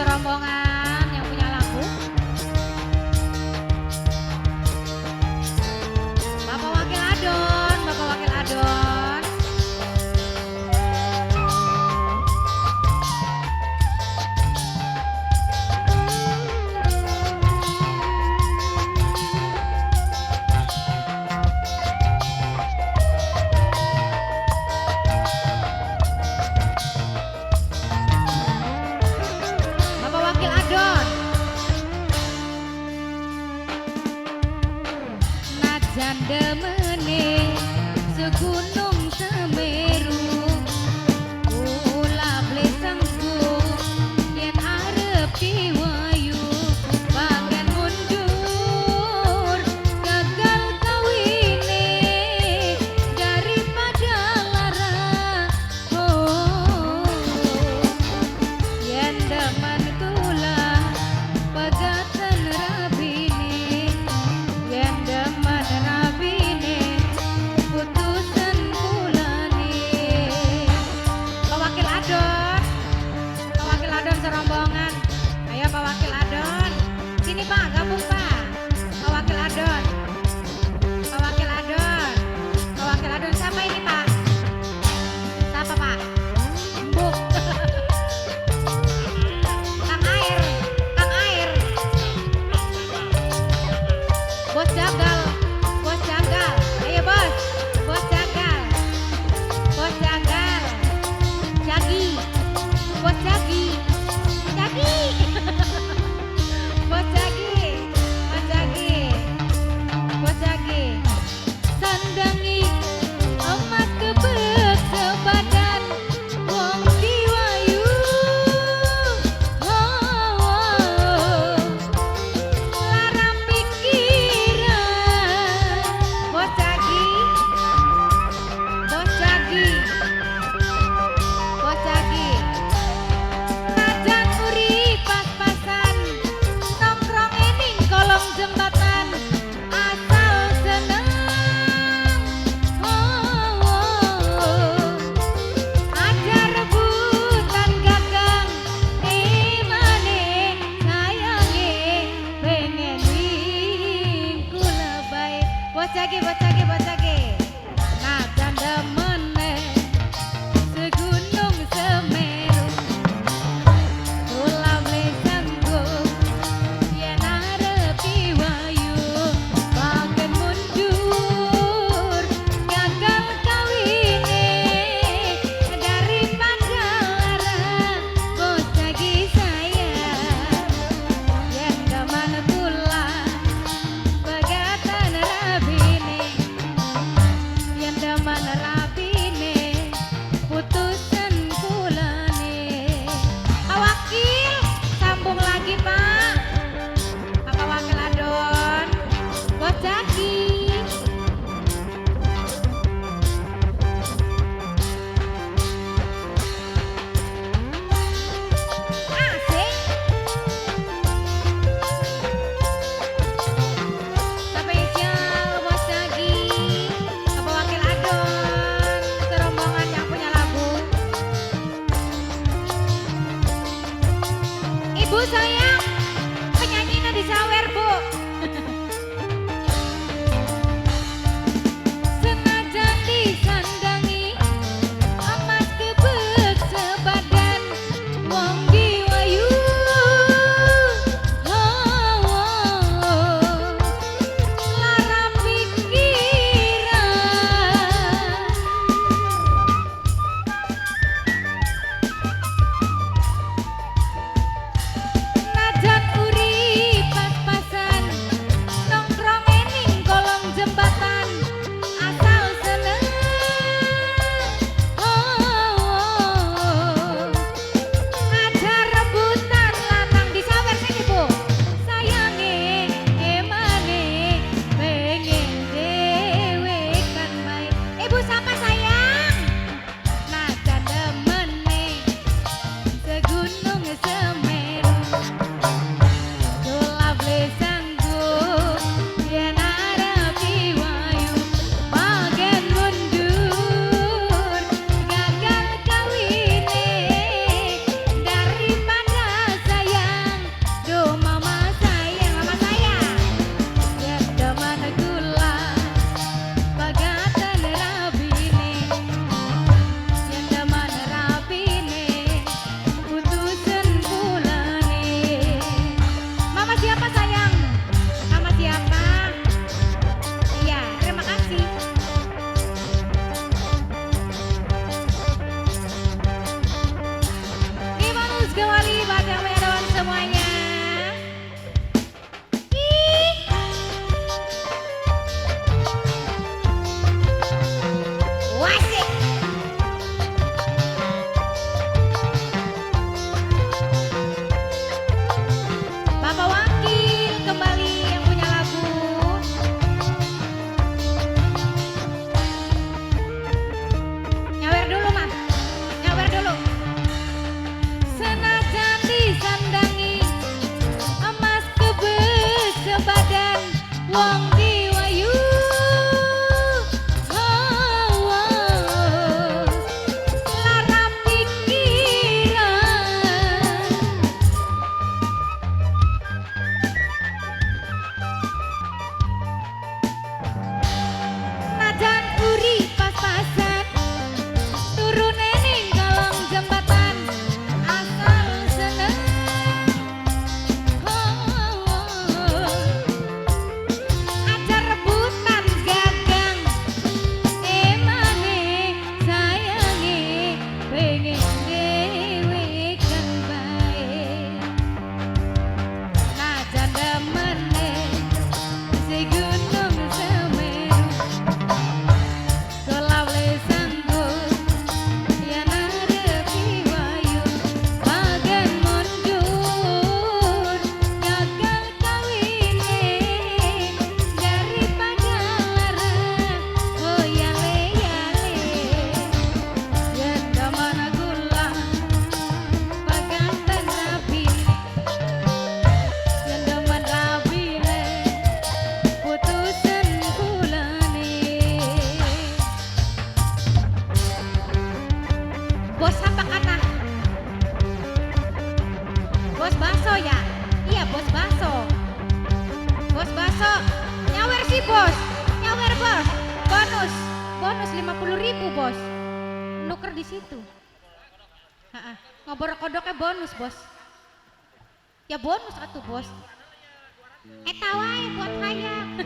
Serombongan yang punya lagu. Bapak Wakil Adon, Bapak Wakil Adon. Bapak Wakil Adon. Najan demene segunung Semeru, kula blesengku yen arep diwayu, pangen mundur gagal kawine daripada lara. Oh, yen demen kula pegatan rabine, yen demen rabine putusan kulane. Pak Wakil Adon, Pak Wakil Adon serombongan. Ayo Pak Wakil Adon, sini Pak, gabung Pak. Pak Wakil Adon, Pak Wakil Adon, Pak Wakil Adon siapa ini Pak? Siapa Pak? Mbuk. Kang Air, Kang Air. Bos jagal, bos jagal. Ayo bos, bos jagal, bos jagal. Jagi, bos jagi, jagi. Bos jagi, bos jagi, bos jagi. Sandangi emas kebek sebadan wong diwayu. Oh, oh. Lara pikiran. Bos jagi, bos jagi, bos jagi. Najan urip pas-pasan, nongkrong ning kolong jembatan, asal seneng. Oh, oh. Aja rebutan gagang, emane sayange pengen wing kula bae. Bos jagi, bos jagi, bos jagi. Najan demene segunung Semeru, kula blesanggup yen arep diwayu, bagen mundur gagal kawine daripada lara. Bos jagi sayang, yen demen kula pegatan rabine, yen demen rabine putusan kulane. Pak Wakil, sambung lagi Pak. Bapak Wakil Adon, Bos Jaki. Asik. Spesial Bos Jagi, Bapak Wakil Adon, serombongan yang punya lagu. Ibu sayang, penyanyinya disawer Bu. Senajan disandangi emas kebek sebadan wong diwayu. Oh, oh. Lara pikiran. Wong diwayu hawa lara pikiran. Najan uri pas-pasan, turune ning kolong jembatan, asal seneng. Oh, aja rebutan gagang, emane sayange pengen dhewekan bae. Najan demene si Gunung Semeru, kula wis sanggup yen arepi wayu bagen mundur gagal kawine daripada lara. Oh yale yale, yen demen kula peganten rabine, yen demen rabine putusan kulane. Bos apa kata? Bos bakso ya? Iya, bos bakso. Bos bakso. Nyawer sih bos. Nyawer bos. Bonus. Bonus 50.000 bos. Nuker di situ. Ha-ha. Ngobor kodoknya bonus bos. Ya bonus atuh bos. Eta wae buat hayang.